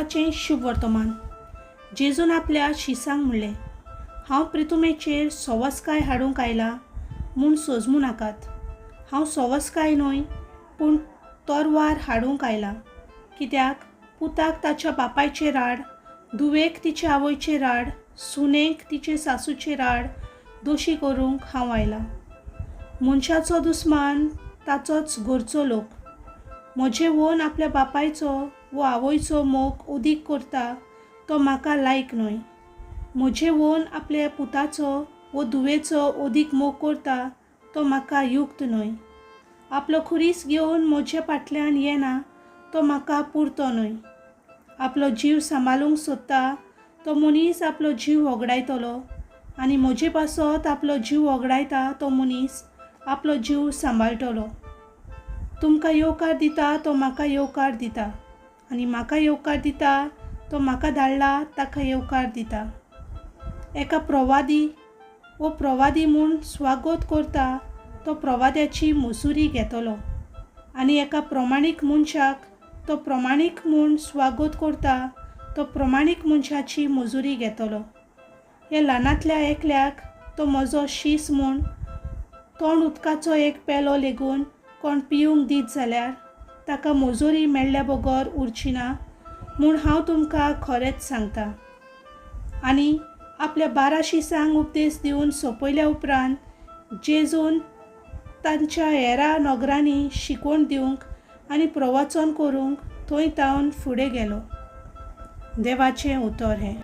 देवाचें शुभ वर्तमान. जेजून आपल्या शिसांक म्हणलें, हांव प्रितुमेचेर सवसकाय हाडूंक आयला म्हूण सोजमूं नाकात. हांव सवसकाय न्हय पूण तरवार हाडूंक आयला. कित्याक पुताक ताच्या बापायचेर आड, धुवेक तिचे आवयचेर आड, सुनेक तिचे सासूचेर आड दोशी करूंक हांव आयलां. मनशाचो दुस्मान ताचोच घरचो लोक. म्हजे वोन आपल्या बापायचो वो आवयचो मोग अदीक करता तो म्हाका लायक न्हय. म्हजे वोन आपल्या पुताचो वो धुवेचो अदीक मोग करता तो म्हाका युक्त न्हय. आपलो खुरीस घेवन म्हजे फाटल्यान येना तो म्हाका पुरतो न्हय. आपलो जीव सांबाळूंक सोदता तो मनीस आपलो जीव होगडायतलो आनी म्हजे पासत आपलो जीव होगडायता तो मनीस आपलो जीव सांबाळटलो. तुमकां येवकार दिता तो म्हाका येवकार दिता आनी म्हाका येवकार दिता तो म्हाका धाडला ताका येवकार दिता. एका प्रवादी वो प्रवादी म्हूण स्वागत करता तो प्रवाद्याची मजुरी घेतलो आनी एका प्रमाणीक मनशाक तो प्रमाणीक म्हूण स्वागत करता तो प्रमाणीक मनशाची मजुरी घेतलो. ह्या ल्हानांतल्या एकल्याक तो म्हजो शीस म्हूण तोंड उदकाचो एक पेलो लेगून कोण पिवंक दीत जाल्यार ताका मजुरी मेळ्ळ्या बगर उरची ना म्हूण हांव तुमकां खरेंच सांगता. आनी आपल्या 12 शिसांक उपदेश दिवन सोंपयल्या उपरांत जेजून तांच्या हेरा नगरांनी शिकवण दिवंक आनी प्रवचन करूंक थंय तावन फुडें गेलो. देवाचें उतर हें.